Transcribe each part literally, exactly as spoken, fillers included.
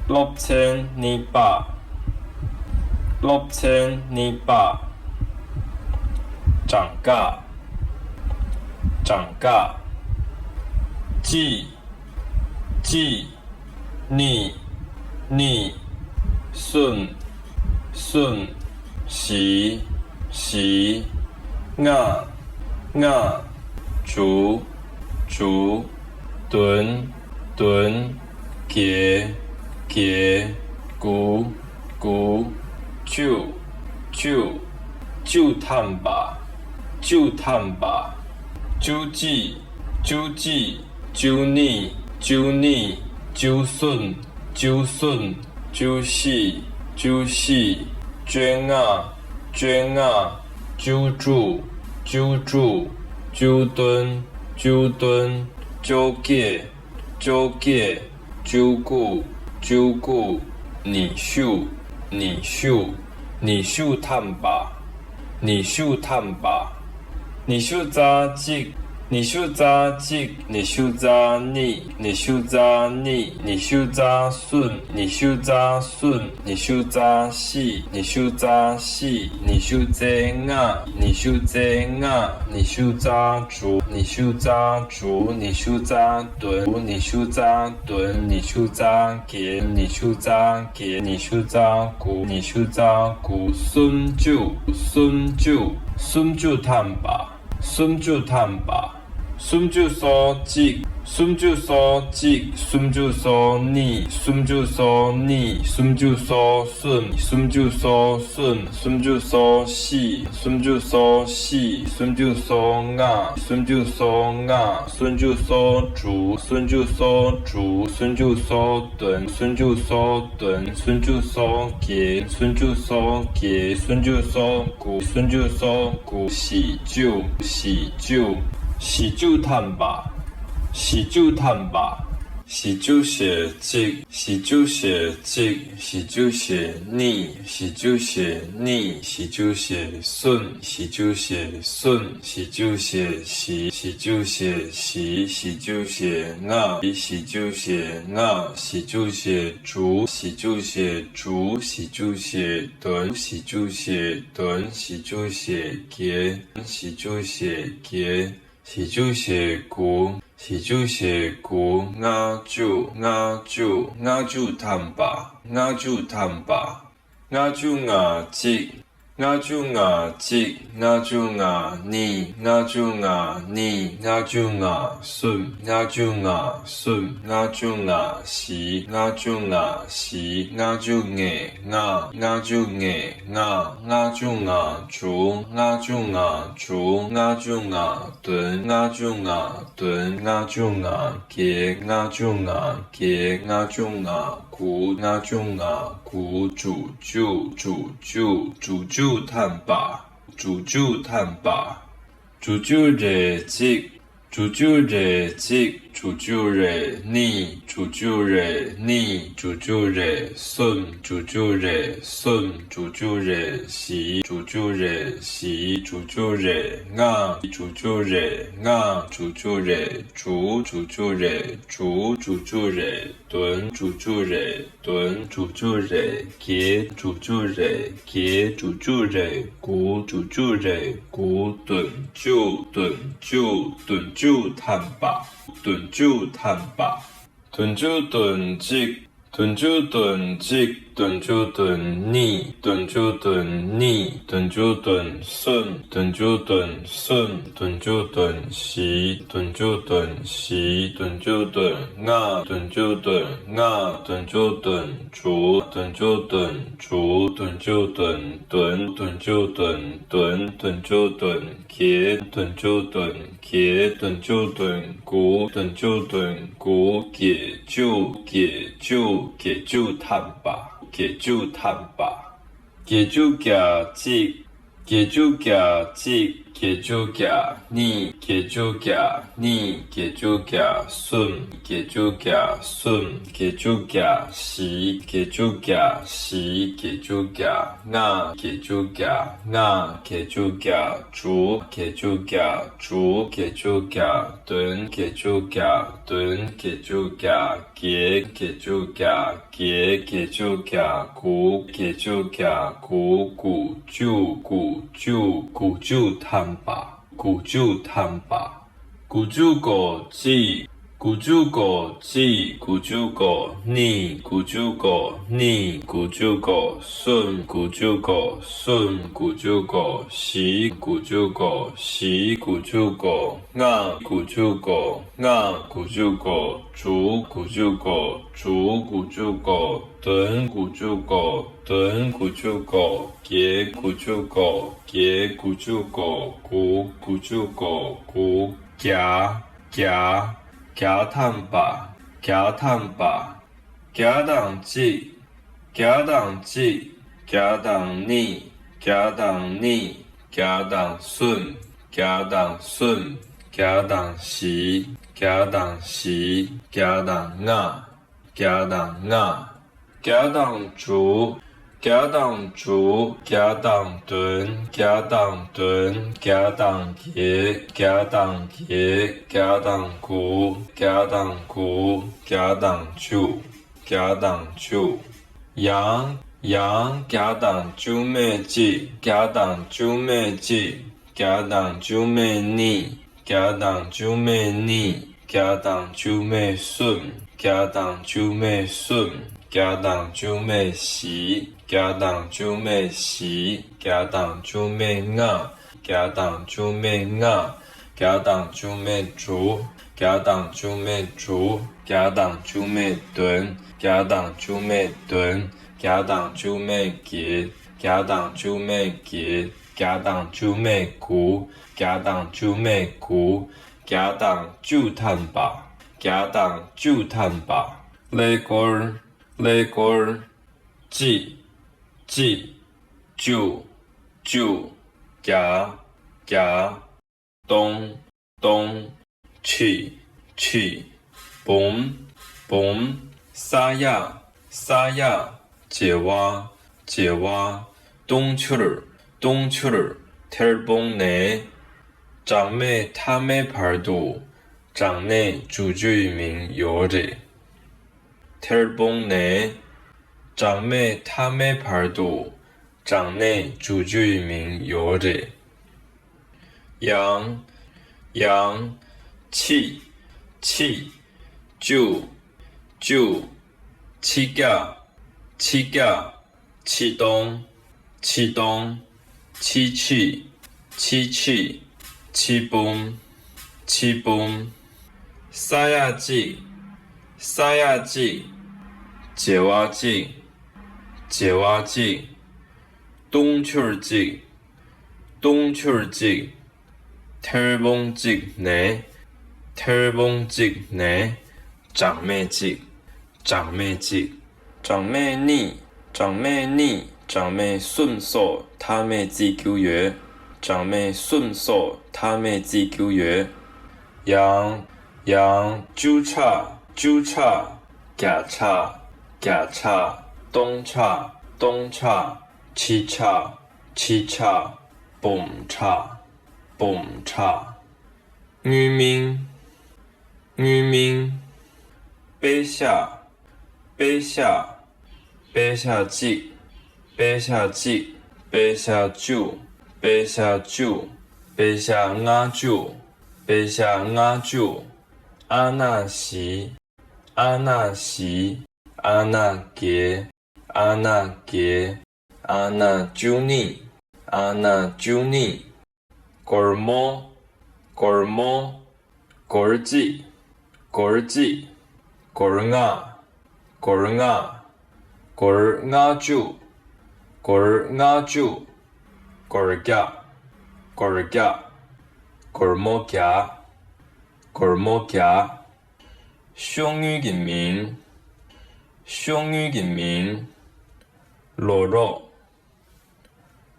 སློབ་ཚན་གཉིས་པ། སློབ་ཚན་གཉིས་པ། གྲངས་ཀ། གྲངས་ཀ། གཅིག་གཅིག་གཉིས། གཉིས། གསུམ། གསུམ། བཞི། བཞི། ལྔ། ལྔ། དྲུག་དྲུག་བདུན། བདུན། བརྒྱད། བརྒྱད། དགུ། དགུ། བཅུ། བཅུ། བཅུ་ཐམ་པ། བཅུ་ཐམ་པ། བཅུ་གཅིག་བཅུ་གཅིག་བཅུ་གཉིས། བཅུ་གཉིས། བཅུ་གསུམ། བཅུ་གསུམ། བཅུ་བཞི། བཅུ་བཞི། བཅོ་ལྔ། བཅོ་ལྔ། བཅུ་དྲུག་བཅུ་དྲུག་བཅུ་བདུན། བཅུ་བདུན། བཅོ་བརྒྱད། བཅོ་བརྒྱད། བཅུ་དགུ། བཅུ་དགུ། ཉི་ཤུ། ཉི་ཤུ། ཉི་ཤུ་ཐམ་པ། ཉི་ཤུ་ཐམ་པ། ཉི་ཤུ་རྩ་གཅིག་ཉི་ཤུ་རྩ་གཅིག་ཉི་ཤུ་རྩ་གཉིས། ཉི་ཤུ་རྩ་གཉིས། ཉི་ཤུ་རྩ་གསུམ། ཉི་ཤུ་རྩ་གསུམ། ཉི་ཤུ་རྩ་བཞི། ཉི་ཤུ་རྩ་བཞི། ཉི་ཤུ་རྩ་ལྔ། ཉི་ཤུ་རྩ་ལྔ། ཉི་ཤུ་རྩ་དྲུག་ཉི་ཤུ་རྩ་དྲུག་ཉི་ཤུ་རྩ་བདུན། ཉི་ཤུ་རྩ་བདུན། ཉི་ཤུ་རྩ་བརྒྱད། ཉི་ཤུ་རྩ་བརྒྱད། ཉི་ཤུ་རྩ་དགུ་ཉི་ཤུ་རྩ་དགུ་སུམ་ཅུ། སུམ་ཅུ། སུམ་ཅུ་ཐམ་པ། སུམ་ཅུ་ཐམ་པ། སུམ་ཅུ་སོ་གཅིག་སུམ་ཅུ་སོ་གཅིག་སུམ་ཅུ་སོ་གཉིས། སུམ་ཅུ་སོ་གཉིས། སུམ་ཅུ་སོ་གསུམ། སུམ་ཅུ་སོ་གསུམ། སུམ་ཅུ་སོ་བཞི། སུམ་ཅུ་སོ་བཞི། སུམ་ཅུ་སོ་ལྔ། སུམ་ཅུ་སོ་ལྔ། སུམ་ཅུ་སོ་དྲུག་སུམ་ཅུ་སོ་དྲུག་སུམ་ཅུ་སོ་བདུན། སུམ་ཅུ་སོ་བདུན། སུམ་ཅུ་སོ་བརྒྱད། སུམ་ཅུ་སོ་བརྒྱད། སུམ་ཅུ་སོ་དགུ་སུམ་ཅུ་སོ་དགུ་བཞི་བཅུ། བཞི་བཅུ། བཞི་བཅུ་ཐམ་པ། བཞི་བཅུ་ཐམ་པ། བཞི་བཅུ་ཞེ་གཅིག་བཞི་བཅུ་ཞེ་གཅིག་བཞི་བཅུ་ཞེ་གཉིས། བཞི་བཅུ་ཞེ་གཉིས། བཞི་བཅུ་ཞེ་གསུམ། བཞི་བཅུ་ཞེ་གསུམ། བཞི་བཅུ་ཞེ་བཞི། བཞི་བཅུ་ཞེ་བཞི། བཞི་བཅུ་ཞེ་ལྔ། བཞི་བཅུ་ཞེ་ལྔ། བཞི་བཅུ་ཞེ་དྲུག་བཞི་བཅུ་ཞེ་དྲུག་བཞི་བཅུ་ཞེ་བདུན། བཞི་བཅུ་ཞེ་བདུན། བཞི་བཅུ་ཞེ་བརྒྱད། བཞི་བཅུ་ཞེ་བརྒྱད། བཞི་བཅུ་ཞེ་དགུ། བཞི་བཅུ་ཞེ་དགུ། ལྔ་བཅུ། ལྔ་བཅུ། ལྔ་བཅུ་ཐམ་པ། ལྔ་བཅུ་ཐམ་པ། ལྔ་བཅུ་ང་གཅིག་ལྔ་བཅུ་ང་གཅིག་ལྔ་བཅུ་ང་གཉིས། ལྔ་བཅུ་ང་གཉིས། ལྔ་བཅུ་ང་གསུམ། ལྔ་བཅུ་ང་གསུམ། ལྔ་བཅུ་ང་བཞི། ལྔ་བཅུ་ང་བཞི། ལྔ་བཅུ་ང་ལྔ། ལྔ་བཅུ་ང་ལྔ། ལྔ་བཅུ་ང་དྲུག་ལྔ་བཅུ་ང་དྲུག་ལྔ་བཅུ་ང་བདུན། ལྔ་བཅུ་ང་བདུན། ལྔ་བཅུ་ང་བརྒྱད། ལྔ་བཅུ་ང་བརྒྱད། ལྔ་བཅུ་ང་དགུ། ལྔ་བཅུ་ང་དགུ། དྲུག་ཅུ། དྲུག་ཅུ། དྲུག་ཅུ་ཐམ་པ། དྲུག་ཅུ་ཐམ་པ། དྲུག་ཅུ་རེ་གཅིག་དྲུག་ཅུ་རེ་གཅིག་དྲུག་ཅུ་རེ་གཉིས། དྲུག་ཅུ་རེ་གཉིས། དྲུག་ཅུ་རེ་གསུམ། དྲུག་ཅུ་རེ་གསུམ། དྲུག་ཅུ་རེ་བཞི། དྲུག་ཅུ་རེ་བཞི། དྲུག་ཅུ་རེ་ལྔ། དྲུག་ཅུ་རེ་ལྔ། དྲུག་ཅུ་རེ་དྲུག་དྲུག་ཅུ་རེ་དྲུག་དྲུག་ཅུ་རེ་བདུན། དྲུག་ཅུ་རེ་བདུན། དྲུག་ཅུ་རེ་བརྒྱད། དྲུག་ཅུ་རེ་བརྒྱད། དྲུག་ཅུ་རེ་དགུ། དྲུག་ཅུ་རེ་དགུ། བདུན་ཅུ། བདུན་ཅུ། བདུན་ཅུ་ཐམ་པ། བདུན་ཅུ་ཐམ་པ། བདུན་ཅུ་དོན་གཅིག་བདུན་ཅུ་དོན་གཅིག་བདུན་ཅུ་དོན་གཉིས། བདུན་ཅུ་དོན་གཉིས། བདུན་ཅུ་དོན་གསུམ། བདུན་ཅུ་དོན་གསུམ། བདུན་ཅུ་དོན་བཞི། བདུན་ཅུ་དོན་བཞི། བདུན་ཅུ་དོན་ལྔ། བདུན་ཅུ་དོན་ལྔ། བདུན་ཅུ་དོན་དྲུག་བདུན་ཅུ་དོན་དྲུག་བདུན་ཅུ་དོན་བདུན། བདུན་ཅུ་དོན་བདུན། བདུན་ཅུ་དོན་བརྒྱད། བདུན་ཅུ་དོན་བརྒྱད། བདུན་ཅུ་དོན་དགུ། བདུན་ཅུ་དོན་དགུ། བརྒྱད་ཅུ། བརྒྱད་ཅུ། བརྒྱད་ཅུ་ཐམ་པ། བརྒྱད་ཅུ་ཐམ་པ། བརྒྱད་ཅུ་གྱ་གཅིག་བརྒྱད་ཅུ་གྱ་གཅིག་བརྒྱད་ཅུ་གྱ་གཉིས། བརྒྱད་ཅུ་གྱ་གཉིས། བརྒྱད་ཅུ་གྱ་གསུམ། བརྒྱད་ཅུ་གྱ་གསུམ། བརྒྱད་ཅུ་གྱ་བཞི། བརྒྱད་ཅུ་གྱ་བཞི། བརྒྱད་ཅུ་གྱ་ལྔ། བརྒྱད་ཅུ་གྱ་ལྔ། བརྒྱད་ཅུ་གྱ་དྲུག་བརྒྱད་ཅུ་གྱ་དྲུག་བརྒྱད་ཅུ་གྱ་བདུན། བརྒྱད་ཅུ་གྱ་བདུན། བརྒྱད་ཅུ་གྱ་བརྒྱད། བརྒྱད་ཅུ་གྱ་བརྒྱད། བརྒྱད་ཅུ་གྱ་དགུ། བརྒྱད་ཅུ་གྱ་དགུ། དགུ་བཅུ། དགུ་བཅུ། དགུ་བཅུ་ཐམ་པ། དགུ་བཅུ་ཐམ་པ། དགུ་བཅུ་གོ་གཅིག་དགུ་བཅུ་གོ་གཅིག་དགུ་བཅུ་གོ་གཉིས། དགུ་བཅུ་གོ་གཉིས། དགུ་བཅུ་གོ་གསུམ། དགུ་བཅུ་གོ་གསུམ། དགུ་བཅུ་གོ་བཞི། དགུ་བཅུ་གོ་བཞི། དགུ་བཅུ་གོ་ལྔ། དགུ་བཅུ་གོ་ལྔ། དགུ་བཅུ་གོ་དྲུག་དགུ་བཅུ་གོ་དྲུག་དགུ་བཅུ་གོ་བདུན། དགུ་བཅུ་གོ་བདུན། དགུ་བཅུ་གོ་བརྒྱད། དགུ་བཅུ་གོ་བརྒྱད། དགུ་བཅུ་གོ་དགུ། དགུ་བཅུ་གོ་དགུ། བརྒྱ། བརྒྱ། བརྒྱ་ཐམ་པ། བརྒྱ་ཐམ་པ། བརྒྱ་དང་གཅིག་བརྒྱ་དང་གཅིག་བརྒྱ་དང་གཉིས། བརྒྱ་དང་གཉིས། བརྒྱ་དང་གསུམ། བརྒྱ་དང་གསུམ། བརྒྱ་དང་བཞི། བརྒྱ་དང་བཞི། བརྒྱ་དང་ལྔ། བརྒྱ་དང་ལྔ། བརྒྱ་དང་དྲུག་བརྒྱ་དང་དྲུག་བརྒྱ་དང་བདུན། བརྒྱ་དང་བདུན། བརྒྱ་དང་བརྒྱད། བརྒྱ་དང་བརྒྱད། བརྒྱ་དང་དགུ་བརྒྱ་དང་དགུ། བརྒྱ་དང་བཅུ། བརྒྱ་དང་བཅུ། ཡང་། ཡང་བརྒྱ་དང་བཅུ་མེད་གཅིག་བརྒྱ་དང་བཅུ་མེད་གཅིག་བརྒྱ་དང་བཅུ་མེད་གཉིས། བརྒྱ་དང་བཅུ་མེད་གཉིས། བརྒྱ་དང་བཅུ་མེད་གསུམ། བརྒྱ་དང་བཅུ་མེད་གསུམ། བརྒྱ་དང་བཅུ་མེད་བཞི། བརྒྱ་དང་བཅུ་མེད་བཞི། བརྒྱ་དང་བཅུ་མེད་ལྔ། བརྒྱ་དང་བཅུ་མེད་ལྔ། བརྒྱ་དང་བཅུ་མེད་དྲུག་བརྒྱ་དང་བཅུ་མེད་དྲུག་བརྒྱ་དང་བཅུ་མེད་བདུན། བརྒྱ་དང་བཅུ་མེད་བདུན། བརྒྱ་དང་བཅུ་མེད་བརྒྱད། བརྒྱ་དང་བཅུ་མེད་བརྒྱད། བརྒྱ་དང་བཅུ་མེད་དགུ། བརྒྱ་དང་བཅུ་མེད་དགུ། བརྒྱ་དང་བཅུ་ཐམ་པ། བརྒྱ་དང་བཅུ་ཐམ་པ། ཀླད་ཀོར། ཀླད་ཀོར། གཅིག་གཅིག་བཅུ། བཅུ། བརྒྱ། བརྒྱ། སྟོང་། སྟོང་། ཁྲི། ཁྲི། འབུམ། འབུམ། ས་ཡ། ས་ཡ། བྱེ་བ། བྱེ་བ། དུང་ཕྱུར། དུང་ཕྱུར། ཐེར་འབུམ་ནས་གྲངས་མེད་མཐའ་མེད་བར་དུ་གྲངས་གནས་དྲུག་ཅུའི་མིང་ཡོད་རེད། ཐེར་འབུམ་ནས་གྲངས་མེད་མཐའ་མེད་བར་དུ་གྲངས་གནས་དྲུག་ཅུའི་མིང་ཡོད་རེད། ཡང་། ཡང་། ཆིག་ཆིག་བཅུ། བཅུ། ཆིག་བརྒྱ། ཆིག་བརྒྱ། ཆིག་སྟོང་། ཆིག་སྟོང་། ཆིག་ཁྲི། ཆིག་ཁྲི། ཆིག་འབུམ། ཆིག་འབུམ། ས་ཡ་གཅིག་ས་ཡ་གཅིག་བྱེ་བ་གཅིག་བྱེ་བ་གཅིག་དུང་ཕྱུར་གཅིག་དུང་ཕྱུར་གཅིག་ཐེར་འབུམ་གཅིག་ནས། ཐེར་འབུམ་གཅིག་ནས། གྲངས་མེད་གཅིག་གྲངས་མེད་གཅིག་གྲངས་མེད་གཉིས། གྲངས་མེད་གཉིས། གྲངས་མེད་གསུམ་སོགས་མཐའ་མེད་བརྩི་རྒྱུ་ཡོད། གྲངས་མེད་གསུམ་སོགས་མཐའ་མེད་བརྩི་རྒྱུ་ཡོད། ཡང་། ཡང་། བཅུ་ཕྲག་བཅུ་ཕྲག་བརྒྱ་ཕྲག་བརྒྱ་ཕྲག་སྟོང་ཕྲག་སྟོང་ཕྲག་ཁྲི་ཕྲག་ཁྲི་ཕྲག་འབུམ་ཕྲག་འབུམ་ཕྲག་དངུལ་མིང་། དངུལ་མིང་། པེ་ཤ། པེ་ཤ། པེ་ཤ་གཅིག་པེ་ཤ་གཅིག་པེ་ཤ་བཅུ། པེ་ཤ་བཅུ། པེ་ཤ་ལྔ་བཅུ། པེ་ཤ་ལྔ་བཅུ། ཨ་ན་བཞི། ཨ་ན་བཞི། ཨ་ན་བརྒྱད། ཨ་ན་བརྒྱད། ཨ་ན་བཅུ་གཉིས། ཨ་ན་བཅུ་གཉིས། སྒོར་མོ། སྒོར་མོ། སྒོར་གཅིག་སྒོར་གཅིག་སྒོར་ལྔ། སྒོར་ལྔ། སྒོར་ལྔ་བཅུ། སྒོར་ལྔ་བཅུ། སྒོར་བརྒྱ། སྒོར་བརྒྱ། སྒོར་མོ་བརྒྱ། སྒོར་མོ་བརྒྱ། ཤོག་དངུལ་གྱི་མིང་། ཤོག་དངུལ་གྱི་མིང་། ལོ་རོགས།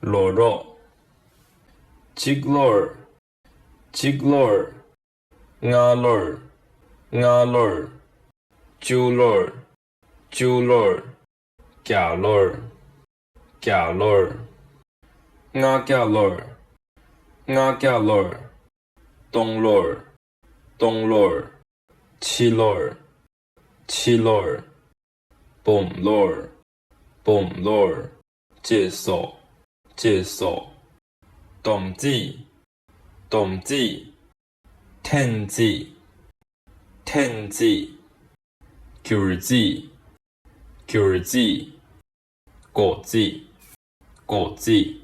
ལོ་རོགས། གཅིག་ལོར། གཅིག་ལོར། ལྔ་ལོར། ལྔ་ལོར། བཅུ་ལོར། བཅུ་ལོར། བརྒྱ་ལོར། བརྒྱ་ལོར། ལྔ་བརྒྱ་ལོར། ལྔ་བརྒྱ་ལོར། སྟོང་ལོར། སྟོང་ལོར། ཕྱི་ལོར། ཕྱི་ལོར། སྦོམ་ལོར། སྦོམ་ལོར། གཅེས་སོ། གཅེས་སོ། སྡོམ་རྩིས། སྡོམ་རྩིས། འཐེན་རྩིས། འཐེན་རྩིས། བསྒྱུར་རྩིས། བསྒྱུར་རྩིས། བགོ་རྩིས། བགོ་རྩིས།